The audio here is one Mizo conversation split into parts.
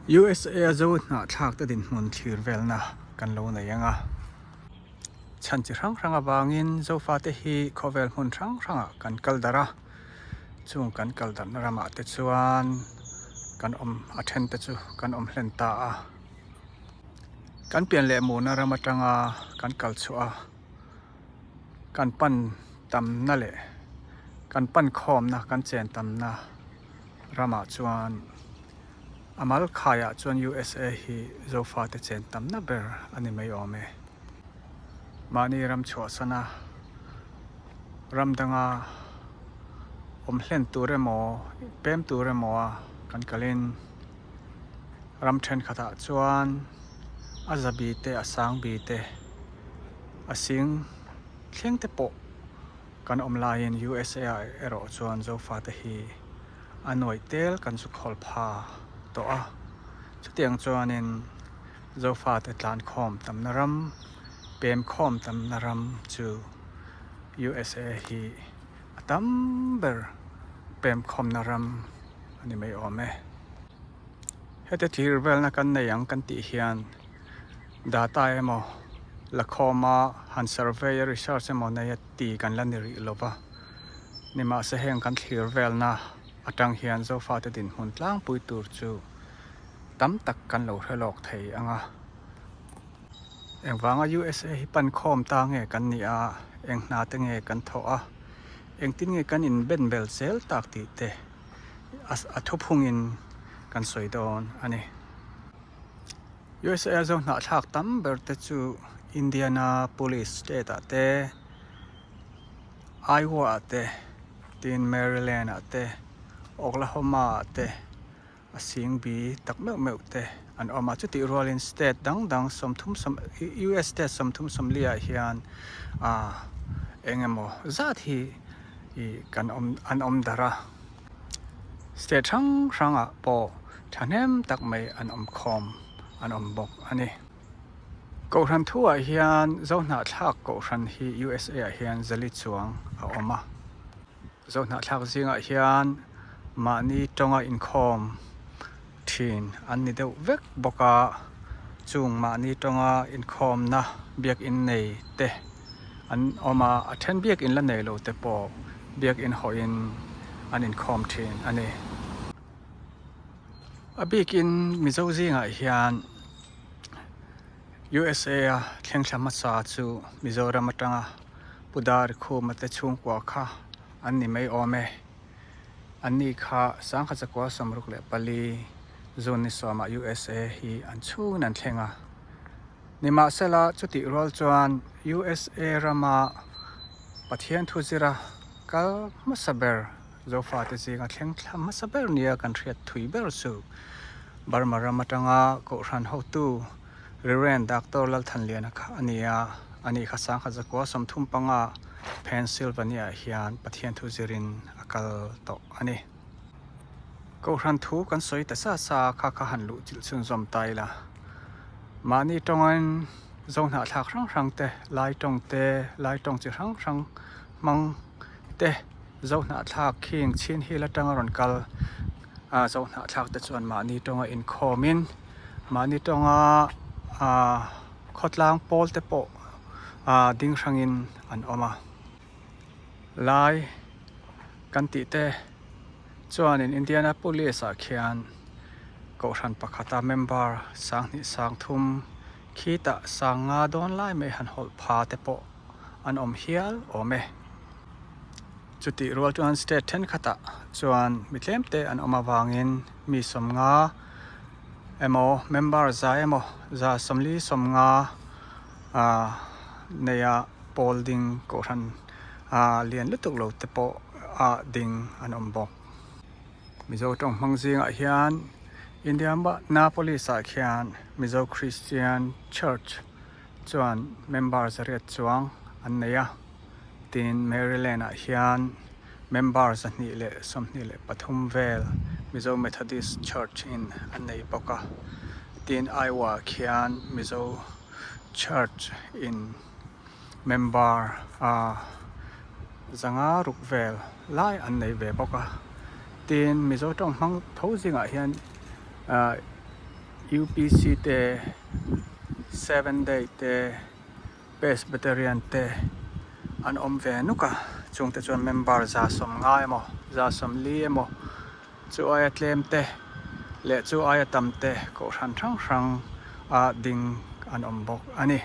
USA a zo hnahthlak te dinhmun thlir velna kan lo nei ang a. Chhan chi hrang hrang avangin Zofate hi khawvel hmun hrang hrangah kan kal darh a, chung kan kal darhna ramah te chuan kan awm a then te chu kan awm hlen ta a. Kan pian leh murna ram atanga kan kal chhuah a, kan pan tamna leh kan pan khawmna kan chen tamna ramah chuan a mal khaiah chuan USA hi Zofate chen tamna ber a ni mai awm e. Mahni ram chhuahsana ram danga awm hlen tur emaw pem tur emaw a kan kalin ram thenkhatah chuan a zabi te a sangbi te a sing thleng te pawh kan awm laiin USA ah erawh chuan Zofate hi a nuaih tel kan zu khawl pha tawh a, chutiang chuanin Zofate tlankhawm tamna ram, pem khawm tamna ram chu USA hi a tam ber pem khawmna ram a ni mai awm e. Heti thlir velna kan nei ang kan tih hian data emaw la khawma han survey a research emaw nei a ti kan la ni rih lo va, nimahse heng kan thlir velna atang hian Zofate dinhmun tlangpui tur chu tam tak kan lo hre lawk thei ang a. Engvanga USA hi pan khawm ta nge kan nih a, eng hna te nge kan thawh a, engtin nge kan inben bel zel tak tih te a thuphungin kan sawi dawn a ni. USA a zo hnahthlak tam ber te chu Indianapolis state ah te, Iowa ah te, tin Maryland ah te, Oklahoma ah te a sing bi tak meuh meuh te an awm a. Chutih rualin state dang dang 30 US state 34 ah hian ah eng emaw zat hi ih kan awm an awm darh a. State hrang hrangah pawh thahnem tak mai an awm khawm an awm bawk a ni. Kohhran thuah hian Zohnahthlak Kohhran hi USA ah hian zali chuang a awm a. Zohnahthlak zingah hian mahni tawnga inkhawm thin an ni deuh vek bawk a, chung mahni tawnga inkhawmna biakinn nei te an awm a, a then biakinn la nei lo te pawh biakinn hawhin an inkhawm thin a ni. A bikin Mizo zingah hian USA a thleng thla hmasa chu Mizoram atanga Pu Darikhuma te chhungkua kha an ni mai awm e. Anni kha 1964 June ni sawmah USA hi an chhungin an thleng a. Nimahsela chutih rual chuan USA rama Pathian thu zira kal hmasa ber Zofate zinga thleng thla hmasa ber nia kan hriat thui ber chu Burma ram atanga Kohhran hotu Rev. Doctor Lalthanliana kha a ni a, ani kha 1935 Pennsylvania ah hian Pathian thu zirin a kal tawh a ni. Kohhran thu kan sawi ta sa sa kha kha han luh chilh chhunzawm ta ila. Mahni tawngin Zohnahthlak hrang hrang te, Lai tawng te, Lai tawng chi hrang hrang hmang te, Zohnahthlak khing chhin hil atanga rawn kal a Zohnahthlak te chuan mahni tawnga inkhawmin mahni tawnga ah khawtlang pawl te pawh ah ding hrangin an awm a. Lai kan tih te chuanin Indianapolis ah khian kohhran pakhata member 20 30 khitah 50 dawn lai mai han hawlh pha te pawh an awm hial awm e. Chutih rual chuan state thenkhatah chuan mi tlem te an awm avangin mi 50 emaw member za emaw za 40 50 ah neia pawl ding kohhran ah lian lutuk lo te pawh ah ding an awm bawk. Mizo tawng hmang zingah hian Indianapolis ah khian Mizo Christian Church chuan member zariat chuang an nei a, tin Maryland ah hian member 223 vel Mizo Methodist Church in an nei bawk a, tin Iowa ah khian Mizo Church in member ah 500 vel lai an nei ve bawk a, tin Mizo tawng hmang tho zingah hian ah. UPC te, Seven Day te, Presbyterian te an awm ve nuk a, chungte chuan member 150 emaw 140 emaw chu aia tlem te leh chu aia tam te kohhran hrang hrang a ding an awm bawk a ni.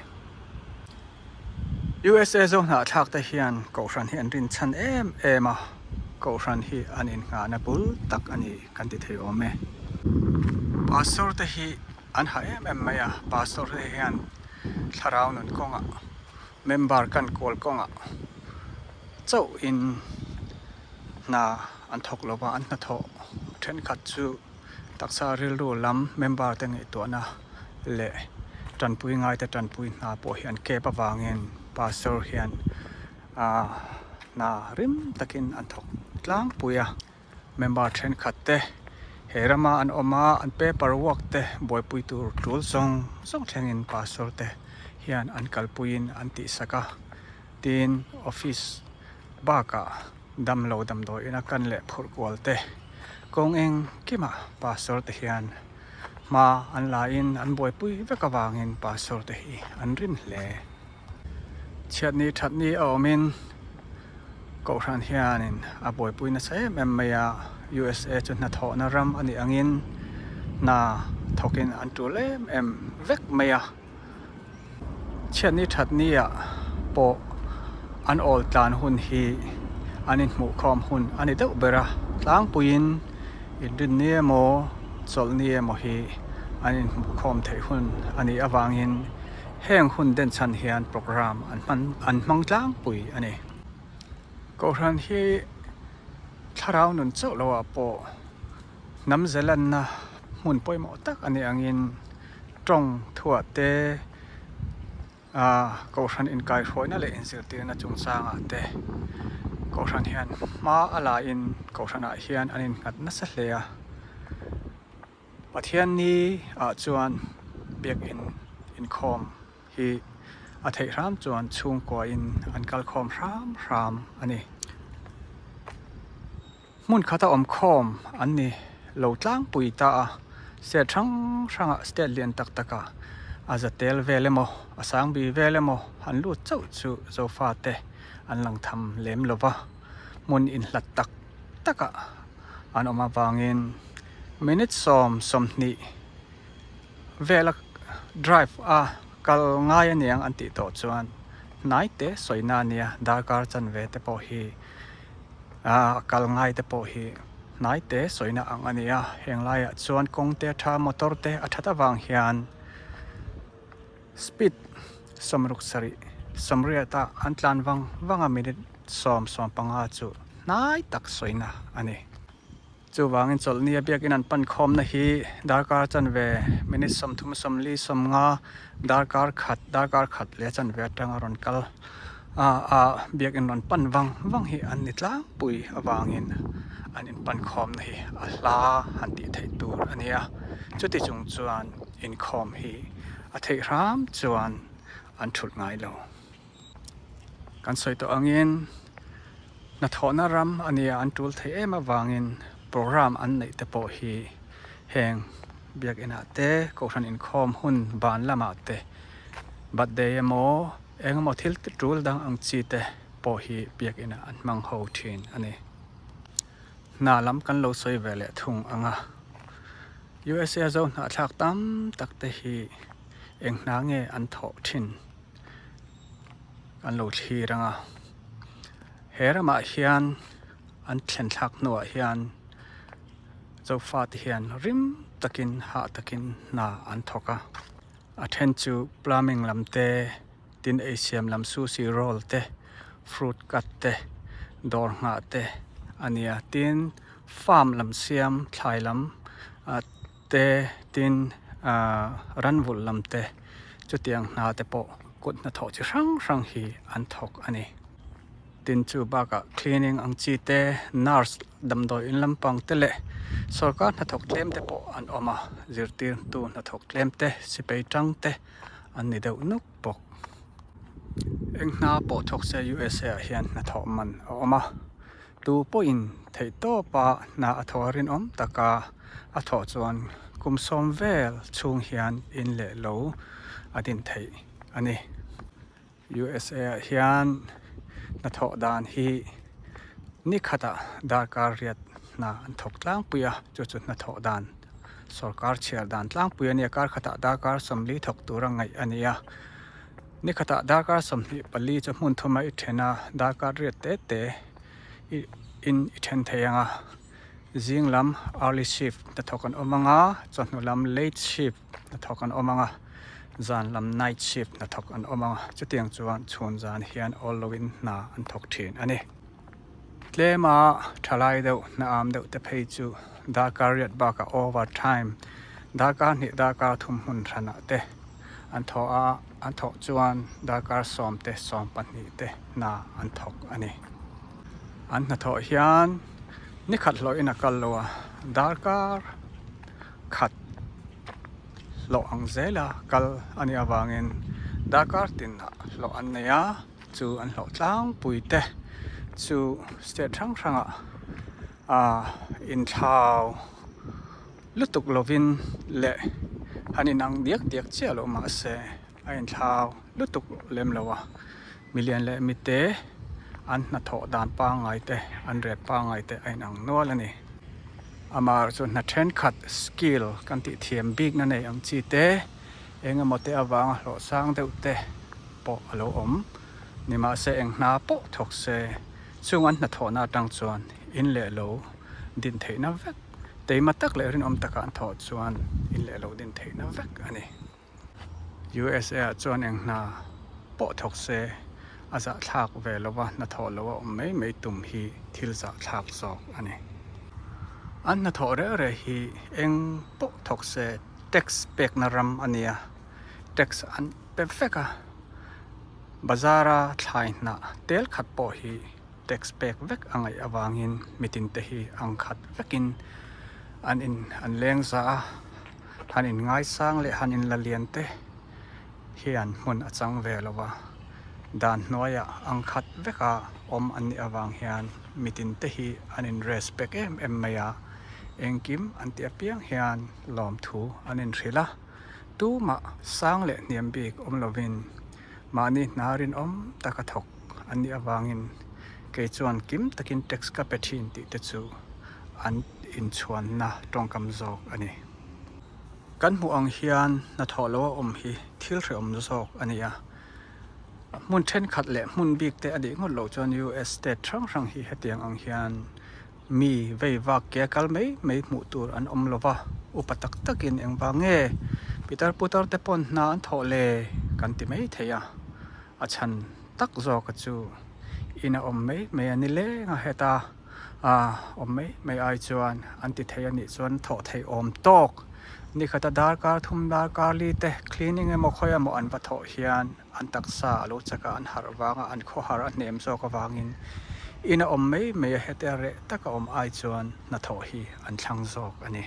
USA zo hnahthlak te hian kohhran hi an rinchhan em em a, kohhran hi an innghahna bul tak a ni kan ti thei awm e. Pastor te hi an ha em em mai a, pastor te hian thlarau nun kawngah member kan kawl kawngah chauh in hna an thawk lo va, an hnathawh thenkhat chu taksa rilru lam member te ngaihtuahna leh tanpui ngaite tanpui hna pawh hi an kep avangin pastor hian ah hna rim takin an thawk tlangpui a. Member thenkhat te he rama an awm a, an paper work te buaipui tur tul zawng zawng thlengin pastor te hian an kalpuiin an tihsak a, tin office bakah damlo damdawi ina kan leh phurh kual te kawng eng kimah pastor te hian hma an la in an buaipui vek avangin pastor te hi an rim hle. Chhiatni thatni a awmin Kohhran hianin a buaipui nasa em em mai a, USA chu hnathawhna ram a nih angin hna thawkin an tul em em vek mai a. Chhiatni thatni ah pawh an awl tlan hun hi an inhmuhkhawm hun a ni deuh ber a, tlangpuiin inrinni emaw chawlhni emaw hi an inhmuhkhawm theih hun a nih avangin Heng hun den chhan hian programme an hman an hmang tlangpui a ni. Kohhran hi thlarau nun chauh loah pawh hnam zelanna hmun pawimawh tak a nih angin tawng thuah te ah kohhran inkaihhruaina leh inzirtirna chungchangah te kohhran hian hma a lain kohhranah hian an innghat nasa hle a. Pathianni ah chuan biakinn inkhawm hi a theih hram chuan chhungkua in an kal khawm hram hram a ni. Hmun khata awm khawm an ni lo tlangpui ta a, state hrang hrangah state lian tak takah a za tel vel emaw a sang bi vel emaw han lut chauh chu zofa te an lang tham lem lova, hmun inhlat tak takah an awm avangin minute 20 vela drive a kal ngai aniang an tih tawh chuan hnai te sawina ania darkar chanve te pawh hi ah kal ngai te pawh hi hnai te sawina ang a ni a heng laiah chuan kawng te a tha motor te a that avang hian speed 67 80 an tlan vang vang a minute 10 15 chu hnai tak sawina a ni. Chuvangin chawlhni a biakin an pan khawmna hi darkar chanve minute 30 40 50 darkar khat darkar khat leh chanve atanga rawn kal a a biakin rawn pan vang vang hi an ni tlangpui avangin an inpan khawmna hi a hla han tih theih tur a ni a. Chuti chung chuan inkhawm hi a theih hram chuan an thulh ngai lo. Kan sawi tawh angin hnathawhna ram a nia an tul theih em avangin programme an neih te pawh hi heng biakinah te kohhran inkhawm hun ban lamah te birthday emaw eng emaw thil tul dang ang chi te pawh hi biakinah an hmang ho thin a ni. Hna lam kan lo sawi ve leh thung ang a, USA zo hnahthlak tam tak te hi eng hna nge an thawh thin? An lo thlir ang a, he ramah hian an thlen thlak hnuah hian Zofate hian rim takin hah takin hna an thawk a, a then chu plumbing lam te tin eisiam lam sushi roll te fruit cut te dawr nghah te a ni a, tin farm lam siam thlai lam ah te tin ah ranvulh lam te chutiang hna te pawh kut hnathawh chi hrang hrang hi an thawk a ni. Tin chu bakah cleaning ang chi te nurse damdawi in lampang te leh sorkar hnathawk tlem te pawh an awm a zirtirtu hnathawk tlem te sipai tang te an ni deuh nuk bawk. Eng hna pawh thawk se USA ah hian hnathawh man a awm a. Tu pawhin theihtawpa hna a thawh rinawm taka a thawh chuan kum sawm vel chhung hian in leh lo a din theih a ni. USA ah hian hnathawh dan hi ni khatah darkar riat hna an thawk tlangpui a, chu chu hnathawh dan sorkar chhiar dan tlangpui a nia, kar khatah darkar 40 thawk tura ngaih a ni a, ni khatah darkar 24 chu hmun thuma i then a, darkar riat te te in i then thei ang a, zing lam early shift hnathawk an awm ang a, chawhnu lam late shift. Hnathawk an awm ang a, zan lam night shift hnathawk an awm ang a, chutiang chuan chhun zan hian awl loin hna an thawk thin a ni. Tlema thalai deuh hna am deuh te phei chu darkar riat bakah over time darkar hnih darkar thum hmun hranah te an thawh a, an thawh chuan darkar 10 te 12 te hna an thawk a ni. An hnathawh hian nikhat hlawhin a kal lo a, darkar khat hlawh ang zela kal a nih avangin darkar tinah hlawh an nei a, chu an hlawh tlangpui te chu state hrang hrangah ah inthlau lutuk lovin leh han inang diak diak chiah loh mahse a inthlau lutuk lem lo a, milian leh mite an hnathawh dan pangngai te an rep pangngai te a inang nual a ni. Amah chu hna thenkhat skill kan tih thiam bikna nei ang chi te eng emaw te avanga hlawh sang deuh te pawh a lo awm. Nimahse eng hna pawh thawk se chung an hnathawhna atang chuan in leh lo din theihna vek teima tak leh rinawm taka an thawh chuan in leh lo din theihna vek a ni. USA ah chuan eng hna pawh thawk se a zahthlak ve lo va, hnathawh lo a awm mai mai tum hi thil zahthlak zawk a ni. An hnathawh reng reng hi eng pawh thawk se tax pekna ram a nia, tax an pe vek a, bazar a thlai hnah tel khat pawh hi tax pek vek a ngaih avangin mitin te hi ang khat vekin an in an leng za a. Han in ngaisang leh han in la lian te hian hmun a chang ve lo va, dan hnuaiah ang khat veka awm an nih avang hian mitin te hi an in respect em em mai a, engkim an tih apiang hian lawmthu an in hrilh a, tumah sang leh hniam bik awm lovin mahni hna rinawm taka thawk an nih avangin kei chuan kim takin tax ka pe thin tih te chu an inchhuanna tawngkam zawk a ni. Kan hmuh ang hian hnathawh lo a awm hi thil hrehawm zawk a ni a. Hmun thenkhat leh hmun bik te a nih ngawt loh chuan US state hrang hrang hi hetiang ang hian mi vei vak ke a kal mai mai hmuh tur an awm lo va, upa tak takin engvang nge pitar putar te pawn hna an thawh le kan ti mai thei a, a chhan tak zawka chu in a awm mai mai a ni leng a heta. A awm mai mai ai chuan an ti thei a nih chuan thawh theih awm tawk. Nikhata darkar thum darkar li te cleaning emaw khawi emaw an va thawh hian an taksa a lo chak a, an harh vang a, an khawhar a hnem zawk avangin in a awm mai mai a hetia reh taka awm ai chuan hnathawh hi an thlang zawk a ni.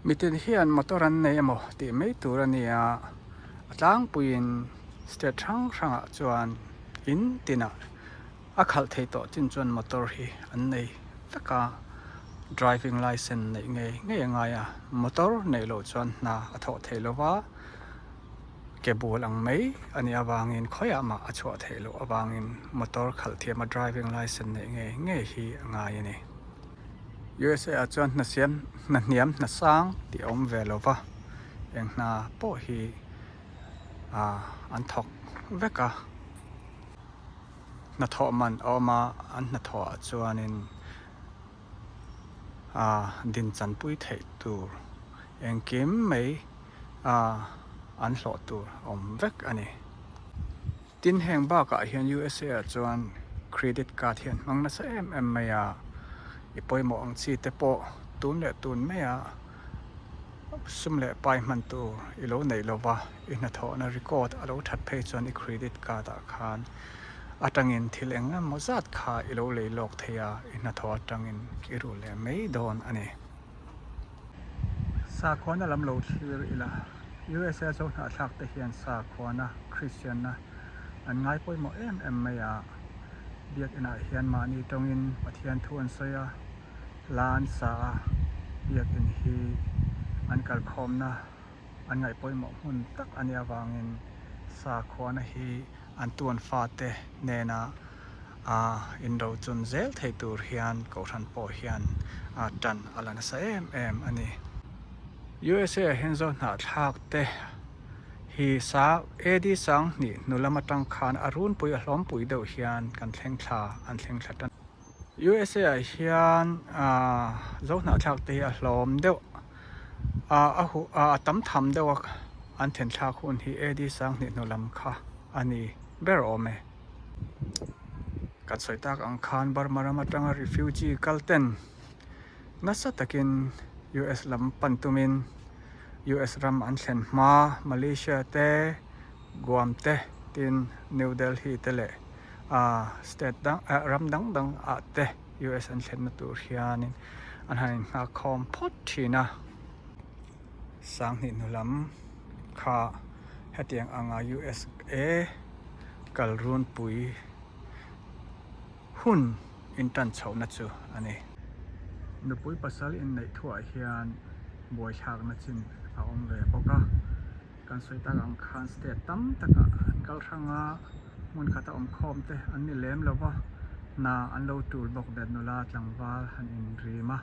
Mitin hian motor an nei emaw tih mai tur a nia, a tlangpuiin state hrang hrangah chuan in tinah A khalh thei tawh chin chuan motor hi an nei vek a, driving licence neih ngei ngei a ngai a, motor neih loh chuan hna a thawh theih lo va, ke bul ang mai a nih avangin khawiah mah a chhuah theih loh avangin motor khalh thiam a driving licence neih ngei ngei hi a ngai a ni. USA ah chuan hna siam hna hniam hna sang tih a awm ve lo va, eng hna pawh hi an thawk vek a. Hnathawh man a awm a, an hnathawhah chuanin ah din chanpui theih tur engkim mai ah an hlawh tur a awm vek a ni. Tin heng bakah hian USA ah chuan credit card hi an hmang nasa em em mai a, i pawimawh ang chi te pawh tun leh tun maia Sum leh pai hman tur i lo neih lova, i hnathawhna record a lo that phei chuan i credit card ah khan atangin thil eng emaw zat kha i lo lei lawk thei a, i hnathawh atangin i rul leh mai dawn a ni. Sakhuana lam lo thlir ila, USA zo hnahthlak te hian sakhuana, Christian-na, an ngai pawimawh em em mai a. Biakinah hian mahni tawngin Pathian thu an sawi a, hla an sa a, biakin hi an kalkhawmna an ngaih pawimawh hmun tak a nih avangin sakhuana hi an tuan fate nena a inrochun zel thei tur hian Kohhran pawh hian a tan a la nasa em em a ni. USA ah hian Zohnahthlak te hi sa AD sanghnih hnu lam atang khan a runpui a hlawmpui deuh hian kan thleng thla an thleng thla tan. USA ah hian Zohnahthlak te hi a hlawm deuh a a huh a tam tham deuh a an then thlak hun hi AD sanghnih hnu lam kha a ni ber awm e. Kan sawi tak ang khan Burma ram atanga refugee kal ten nasa takin US lam pan tumin US ram an thlen hma Malaysia te, Guam te tin New Delhi te leh state dang ram dang dang ah te US an thlenna tur hianin an han innghak khawm phawt thin a. Sanghnih hnu lam kha hetiang anga USA kal runpui hun intan chhohna chu a ni. Nupui pasal inneih thuah hian buaithlakna chin a awm ve bawk a, kan sawi tak ang khan state tam takah an kal hrang a, hmun khata awm khawm te an ni lem lo va, hna an lo tul bawk nen nula tlangval han inrim a,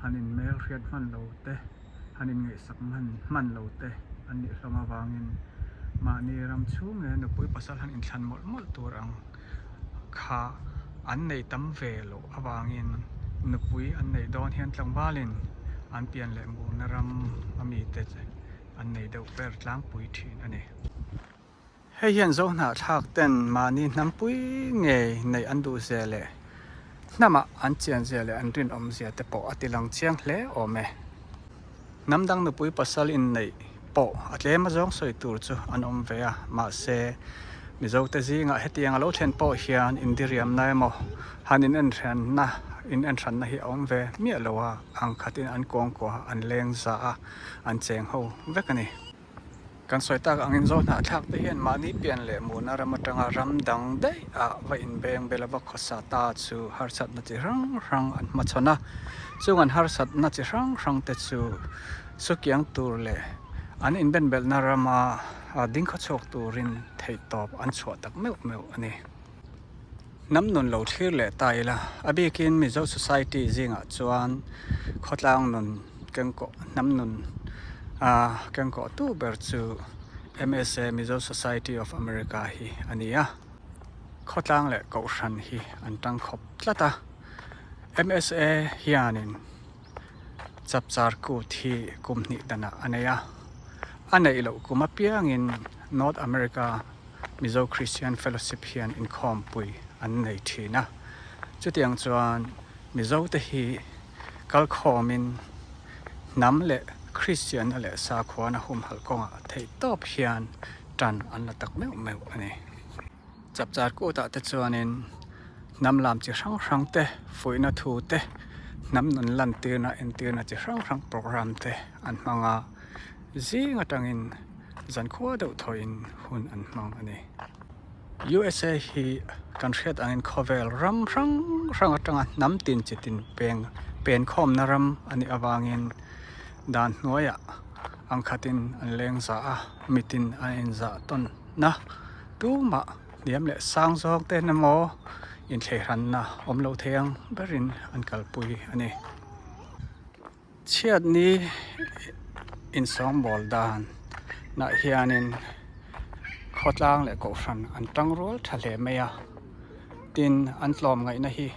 han inhmel hriat hman lo te. han inngaihsak hman hman lo te an nih hlawm avangin mahni ram chhung nge nupui pasal han inthlan mawlh mawlh tur ang kha an nei tam ve loh avangin nupui an neih dawn hian tlangvalin an pian leh murna ram a mite an nei deuh ber tlangpui thin a ni. Hei hian Zohnahthlak ten mahni hnampui ngei neih an duh zia leh hnamah an chian zia leh an rinawm zia te pawh a ti lang chiang hle awm e. Hnam dang nupui pasal inneih pawh a tlem a zawng sawi tur chu an awm ve a, mahse Mizo te zingah hetiang a lo thlen pawh hian indiriamna emaw han inenhranna inenhranna hi a awm ve miah lo a, ang khatin an kuangkuah an leng za a, an cheng ho vek a ni. Kan sawi tak angin Zohnahthlak te hian mahni pian leh muna ram atanga ram dang daih ah va inbeng bel a va khawsa ta chu harsatna chi hrang hrang an hmachhawn a, chung an harsatna chi hrang hrang te chu sukiang tur leh an inbenbelhna rama ding khawchhuak turin theihtawp an chhuah tak meuh meuh a ni. Hnam nun lo thlir leh ta ila, a bikin Mizo society zingah chuan khawtlang nun kengkawh hnam nun a kengkawh tu ber chu MSA Mizo Society of America hi a ni a, khawtlang leh kohhran hi an tang khawp tlat a, MSA hianin chapchar kut hi kum hnih danah a nei a, a neih loh kum apiangin North America Mizo Christian Fellowship hian inkhawmpui an nei thin a, chutiang chuan Mizo te hi kalkhawmin hnam leh Kristianna leh sakhuana humhalh kawngah theihtawp hian tan an la tak meuh meuh a ni. Chapchar kutah te chuanin hnam lam chi hrang hrang te, fuihna thu te, hnam nun lantirna entirna chi hrang hrang program te an hmang a, zing atangin Zankhua deuh thawhin hun an hmang a ni. USA hi kan hriat angin khawvel ram hrang hrang atanga hnam tin chi tin peng pen khawmna ram a nih avangin dan hnuaiah ang khatin an leng zah a, mitin an inzah tawn na tumah hniam leh sang zawng te emaw inthleihranna awm lo thei ang berin an kalpui a ni. Chhiatni insawngbawl dan nah hianin khawtlang leh kohhran an tang rual tha hle mai a, tin an tlawm ngaihna hi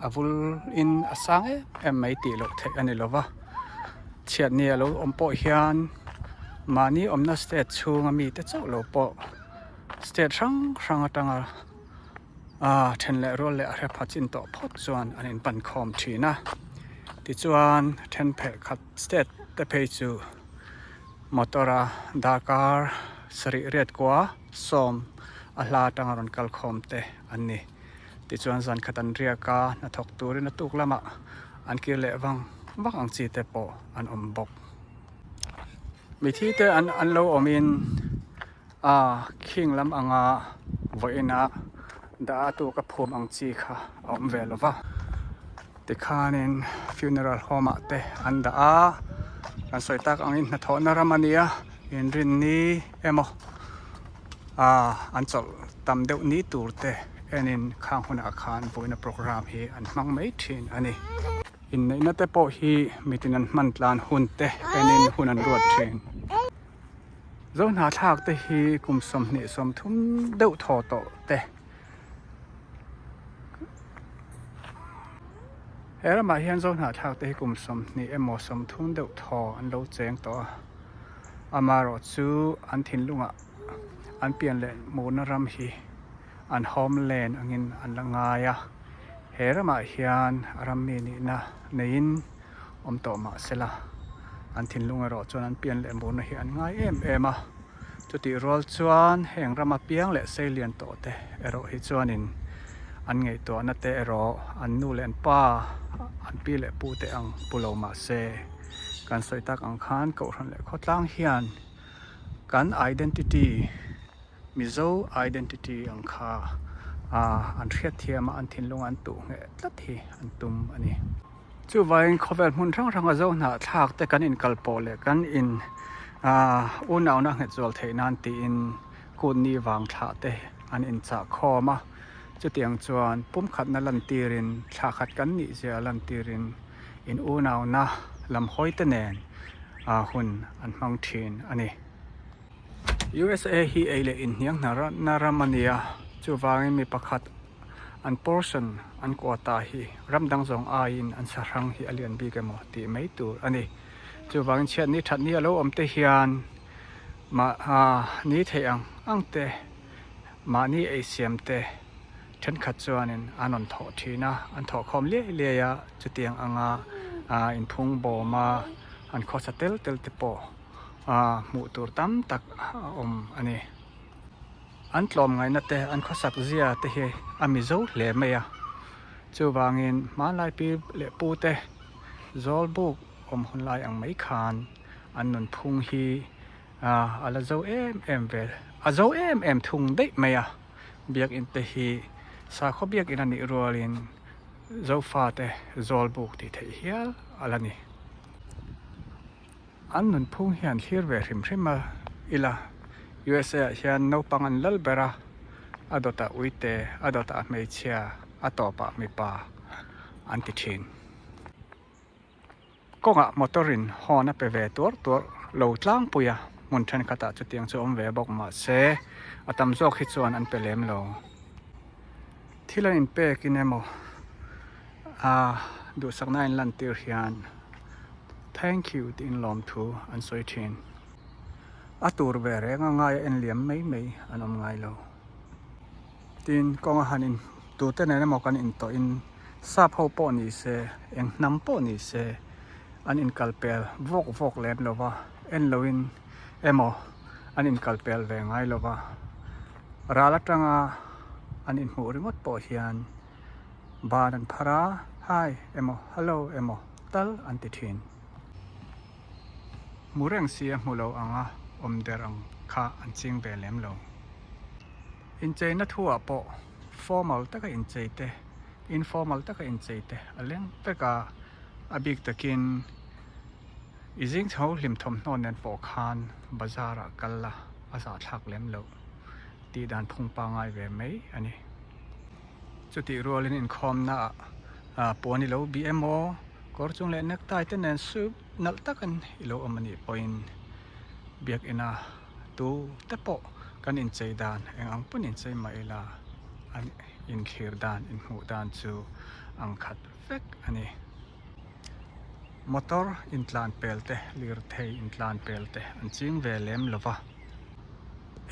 a vul in a sang em em mai tih loh theih a ni lo va, chhiatni a lo awm pawh hian mahni awmna state chhunga mite chauh lo pawh state hrang hrang atanga A then leh rual leh a hre pha chin tawh phawt chuan an inpan khawm thin a, tichuan then phelh khat state te phei chu motor a darkar sarih riat kua sawm a hla atanga rawn kal khawm te an ni. Tichuan zan khat an riak a, hnathawk turin a tuk lamah an kir leh vang vang ang chi te pawh an awm bawk. Mithi te an lo awmin. A khing lam anga vawiina. Dah a tuk a phum ang chi kha a awm ve lo va, tikhanin funeral home ah te an dah a, kan sawi tak angin hnathawhna ram a nia, inrinni emaw ah an chawlh tam deuh ni tur te enin khang hunah khan vawiina programme hi an hmang mai thin a ni. Inneihna te pawh hi mitin an hman tlan hun te enin hun an ruat thin. Zohnahthlak te hi kum 20 30 deuh thaw tawh te. He ramah hian Zohnahthlak te hi kum 20 emaw 30 deuh thaw an lo cheng tawh a. Amaherawh chu an thinlungah an pian leh murna ram hi an homeland angin an la ngai a. He ramah hian a rammi nihna neiin awm tawh mah sela, an thinlung erawh chuan an pian leh murna hi an ngai em em a. Chutih rual chuan heng rama piang leh sei lian tawh te erawh hi chuanin an ngaihtuahna te erawh an nu leh an pa, an pi leh pu te ang pu lo mah se, kan sawi tak ang khan Kohhran leh khawtlang hian kan identity, Mizo identity ang kha an hriatthiam a, an thinlung an tuh ngheh tlat hi an tum a ni. Chuvangin khawvel hmun hrang hranga zo hnahthlak te kan inkalpawh leh kan in unauna nghet zual theih nan tiin kutni vang thlah te an inchah khawm a. Chutiang chuan pumkhatna lantirin thlah khat kan nih zia lantirin in unauna lam hawi te nen hun an hmang thin a ni. USA hi ei leh inhniang hna ram a ni a, chuvangin mi pakhat an portion an quota hi ram dang zawng aiin an sahrang hi a lian bik emaw tih mai tur a ni. Chuvangin chhiatni thatni a lo awm te hian mah ni theih ang ang te mahni ei siam te thenkhat chuanin an rawn thawh thin a, an thawh khawm liai liai a, chutiang anga inphung bawma an khawsa tel tel te pawh hmuh tur tam tak a awm a ni. An tlawmngaihna te, an khawsak zia te hi a mizo hle mai a. Chuvangin hmanlai pi leh pu te zawl buk awm hun lai ang mai khan an nunphung hi a la zo em em ve, a zo em em thung daih mai a. Biakin te hi sakhaw biakin a nih rualin Zofa te zawl buk tih theih hial a la ni. An nunphung hian thlir ve hrim hrim a ila, USA ah hian naupang an lal ber a, a dawtah uite, a dawtah hmeichhia, a tawpah mipa an ti thin. Kawngah motor in horn a pe ve tuar tuar lo tlangpui a, hmun thenkhatah chutiang chu awm ve bawk mahse a tam zawk hi chuan an pe lem lo. Thil an inpek in emaw ah duhsakna a inlantir hian Thank you tiin lawmthu an sawi thin. A tur ve reng a ngai a en liam mai mai an awm ngai lo. Tin, kawnga han in tute nen emaw kan intawh in sap ho pawh ni se, eng hnam pawh ni se an inkal pel vawk vawk lem lo va, en lo in emaw an inkal pel ve ngai lo va. Ral atanga an inhmuh ringawt pawh hian ban an phar a, Hi emaw Hello emaw tal an ti thin. Hmu reng si a hmu lo anga awm der ang kha an ching ve lem lo. Incheina thuah pawh formal taka inchei te, informal taka inchei te a leng vek a, a bik takin i zing chho hlim thawmhnaw nen pawh khan bazar ah kal la a zahthlak lem loh tih dan phung pangngai ve mai a ni. Chutih rualin inkhawmna ah puan i lo bih emaw kawr chung leh necktie te nen suit nalh takin i lo awm a nih pawhin biakina tu te pawh kan inchei dan eng ang pawn inchei mah ila an inthlir dan inhmuh dan chu ang khat vek a ni. Motor intlan pel te lirthei intlan pel te an ching ve lem lo va.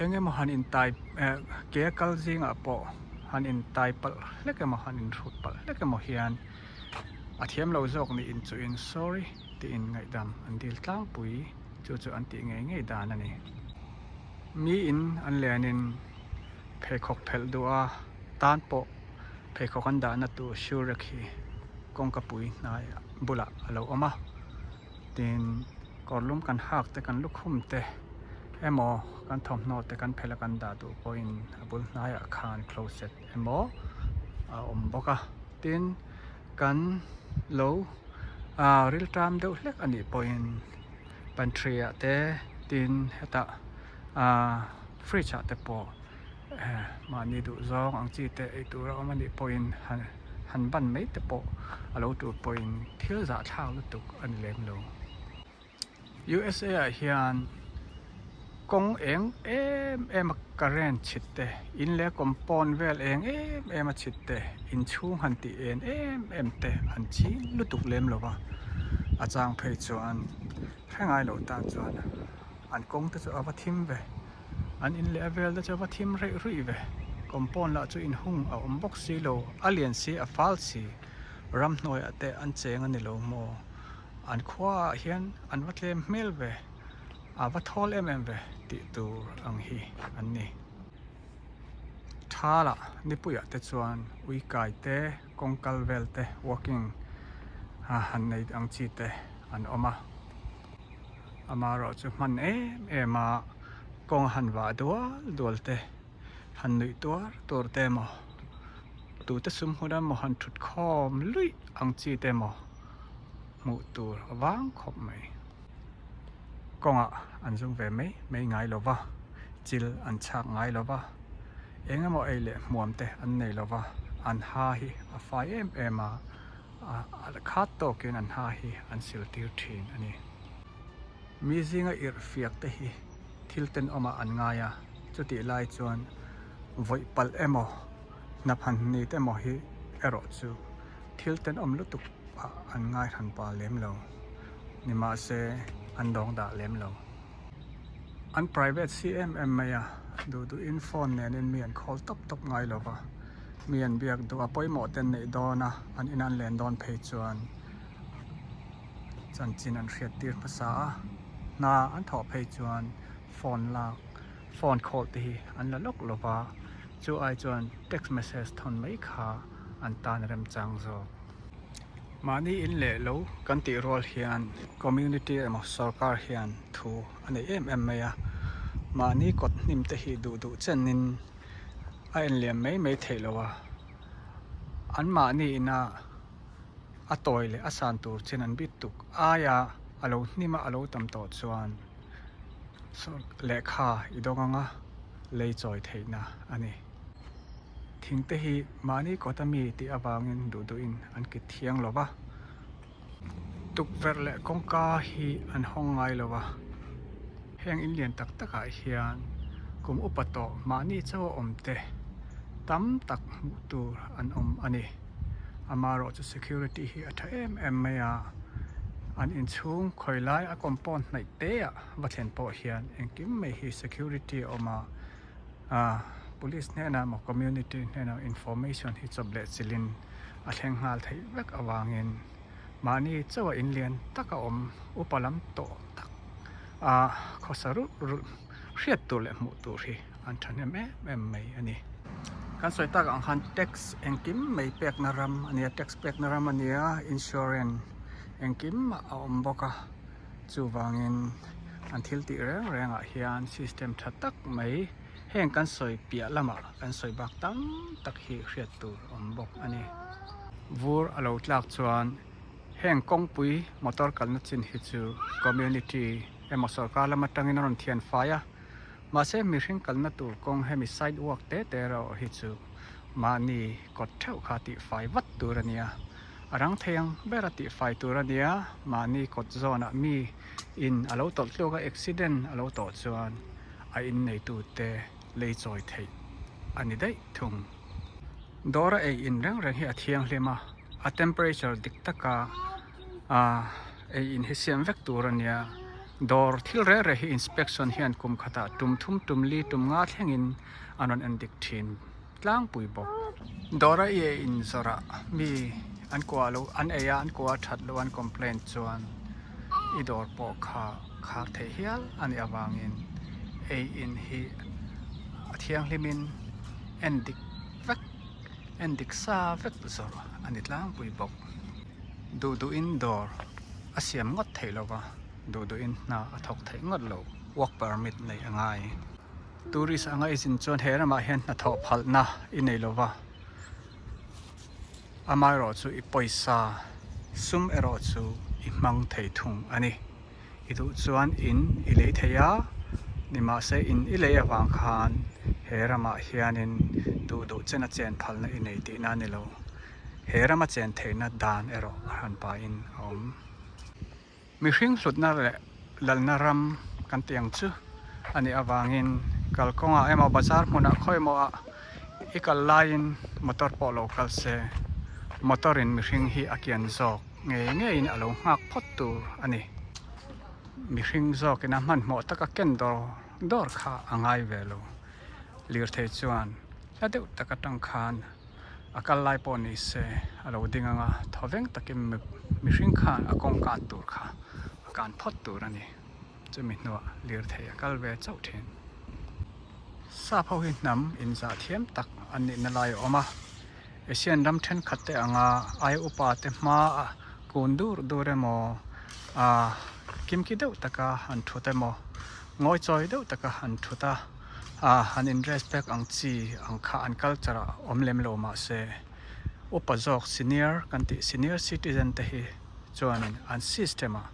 Eng emaw han intai eh ke a kal zingah pawh han intai palh hlek emaw han inhrut palh hlek emaw hian a thiam lo zawk nih inchuhin sorry tiin ngaihdam an dil tlangpui chu chu an tih ngei ngei dan a ni. Miin an lenin pheikhawk phelh duh a tan pawh pheikhawk an dahna tur shoe rack hi kawngka pui hnai bulah a lo awm a. Tin, kawrlum kan hak te, kan lukhum te emaw kan thawmhnaw te kan phelh a kan dah duh pawhin a bul hnaiah khan closet emaw a awm bawk a tin kan lo ah riltam deuh hlek a nih pawhin pantry ah te tin hetah ah fridge ah te pawh mahni duh zawng ang chi te ei tur a awm a nih pawhin han han ban mai te pawh a lo tur pawhin thil zahthlak lutuk a ni lem lo. USA ah hian kawng eng em em a current chhit te in leh compound vel eng em em a chhit te inchhung han tih en em em te an ching lutuk lem lo va a chang phei chuan hre ngai loh tan chuan an kawng te chu a va thim ve an in leh a vel te chu a va thim reih ruih ve compound lah chu inhung a awm bawk si lo a lian si a fal si ramhnuaiah te an cheng a ni lo maw. An khua ah hian an va tlem hmel ve, a va thawl em em ve tih tur ang hi an ni. Thala nipuiah te chuan ui kai te, kawng kal vel te, walking han nei ang chi te an awm a. Amaherawhchu hman em em a kawng a han vah dual dual te, han nuih tuar tur te emaw, tute sum hmun emaw han thut khawm luih ang chi te emaw hmuh tur a vang khawp mai. Kawngah an zum ve mai mai ngai lo va, chil an chhak ngai lo va, eng emaw ei leh hmuam te an nei lo va, an ha hi a fai em em a, a khat tawkin an ha hi an sil tir thin a ni. Mi zinga irh fiak te hi thil tenawmah an ngai a, chutih lai chuan vawih palh emaw hnap han hnit emaw hi erawh chu thil tenawm lutuk ah an ngai hran pa lem lo, nimahse an dawng dah lem lo. An private si em em mai a, duh duhin phone nenin mi an call tawp tawp ngai lo va, mi an biak duh a pawimawh ten neih dawn a, an in an len dawn phei chuan chanchin an hriat tir hmasa a, hna an thawh phei chuan phone lak phone call te hi an la lawk lo va, chu ai chuan text message thawn mai kha an tan remchang zawk. Mahni in leh lo kan tih rual hian community emaw sorkar hian thu a nei em em mai a, mahni kawt hnim te hi duh duh chenin a enliam mai mai theih lo a, an mahni ina a tawi leh a san tur chin an bit tuk aia a lo hnim a a lo tam tawh chuan lehkha i dawng anga lei chawi theihna a ni. Thing te hi mahni kawta mi tih avangin duh duhin an kit thiang lo va, tukverh leh kawngka hi an hawng ngai lo va, heng in lian tak takah hian kum upa tawh mahni chauh a awm te tam tak hmuh tur an awm a ni. Amaherawh chu security hi a tha em em mai a, an inchhung khawi lai a compound hnaih te ah va thlen pawh hian engkim mai hi security a awm a. Ah police hnenah emaw community hnenah information hi chawp leh chilhin a thleng nghal theih vek avangin mahni chauh a inlian tak a awm upa lam tawh tak a khawsa rulh rulh hriat tur leh hmuh tur hi an thahnem em em mai a ni. Kan sawi tak ang khan tax engkim mai pekna ram a nia tax pekna ram a nia insurance engkim a awm bawk a. Chuvangin an thil tih reng rengah hian system tha tak mai heng kan sawi piah lamah kan sawi bak tam tak hi hriat tur awm bawk a ni. Vur a lo tlak chuan heng kawngpui motor kalna chin hi chu community emaw sorkar lam atangin a rawn thian fai a, mahse mihring kalna tur kawng hemi sidewalk te te erawh hi chu mahni kawt theuh kha tihfai vat tur a nia. A rang thei ang ber a tihfai tur a nia, mahni kawt zawnah mi in a lo tawlh tluak a, accident a lo tawh chuan a inneitu te lei chawi theih a ni daih thung. Dawr a ei in reng reng hi a thianghlim a, a temperature dik taka ei in hi siam vek tur a nia. Dawr thil reng reng hi inspection hian kum khatah tum thum tum li tum nga thlengin an rawn en dik thin. tlangpui bawk. Dawra i ei in zawrah mi an kuah loh an ei a an kuah a that loh an complaint chuan i dawr pawh kha khar theih hial a nih avangin ei in hi a thianghlimin en dik vek en dik sa vek zawrh a ni tlangpui bawk. Duh duhin dawr a siam ngawt theih lo va, duh duhin hna a thawk theih ngawt lo. Work permit neih a ngai. Tourist anga i zin chuan he ramah hian hnathawh phalhna i nei lo va, amaherawhchu i pawisa sum erawh chu i hmang thei thung a ni. I duh chuan in i lei thei a, nimahse in i lei avang khan he ramah hianin duh duh chena chen phalna i nei tihna a ni lo. He rama chen theihna dan erawh a hran pahin a awm. Mihring hlutna leh lalna ram kan tih ang chu a nih avangin kalkawngah emaw bazar hmunah khawi emaw ah i kal laiin motor pawh lo kal se motor in mihring hi a kian zawk ngei ngeiin a lo nghak phawt tur a ni. Mihring zawkin a hmanhmawh taka ken dawr dawr kha a ngai ve lo. Lirthei chuan hla deuh tak atang khan a kal lai pawh ni se a lo ding ang a, thawveng takin mihring khan a kawng kan tur kha a kan phawt tur a ni. Chumi hnuah lirthei a kal ve chauh thin. Sap ho hi hnam inzah thiam tak an nihna lai a awm a, Asian ram thenkhat te anga ai upa te hma a kun dur dur emaw a kimki deuh taka han thut emaw ngawi chawi deuh taka han thut a han in respect ang chi ang kha an culture ah awm lem lo mahse upa zawk senior kan tih senior citizen te hi chuanin an system ah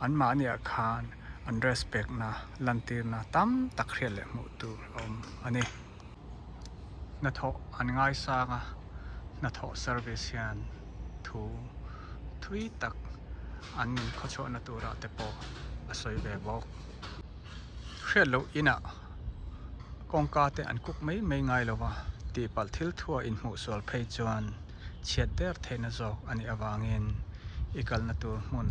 an mahni ah khan an respect na lantirna tam tak hriat leh hmuh tur a awm a ni. Hnathawh an ngaisang a, hnathawh service hian thu thui tak an nun khawchhuahna turah te pawh a sawi ve bawk. Hriat loh inah kawngka te an kuk mai mai ngai lo va, tihpalh thil thua inhmuh sual phei chuan chhiat der theihna zawk a nih avangin i kalna tur hmun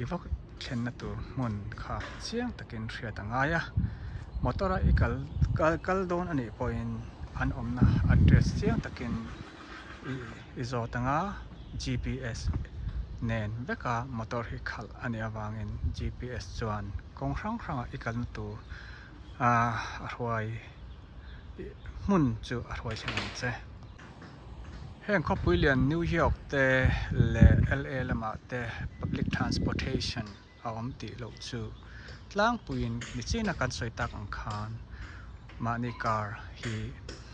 i va thlenna tur hmun kha chiang takin hriat a ngai a, motor a i kal kal kal dawn a nih pawhin an awmna address chiang takin i i zawt ang a, GPS nen veka motor hi khalh a nih avangin GPS chuan kawng hrang hranga i kalna tur ah a hruai hmun chu a hruai thleng ang che. Heng khawpui lian New York te leh LA lamah te public transportation a awm tih loh chu tlangpuiin nichina kan sawi tak ang khan mahni car hi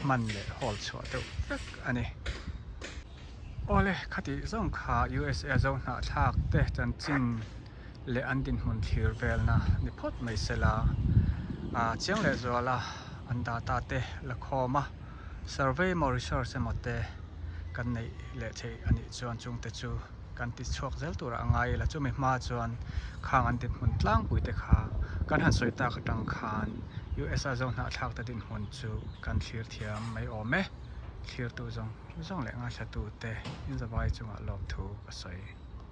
hman leh hawl chhuah deuh vek a ni. Awle khatih zawng kha USA zo hnahthlak te chanchin leh an dinhmun thlir velna ni phawt mai sela chiang leh zuala an data te la khawm a. Survey emaw research emaw te kan neih leh theih a nih chuan chungte chu kan ti chhuak zel turah a ngai ila chumi hma chuan khang an dinhmun tlangpui te kha kan han sawi tak atang khan US a zo hnahthlak te dinhmun chu kan thlir thiam mai awm e. Thlirtu zawng zawng leh ngaithla tu te inzavai chungah lawmthu ka sawi.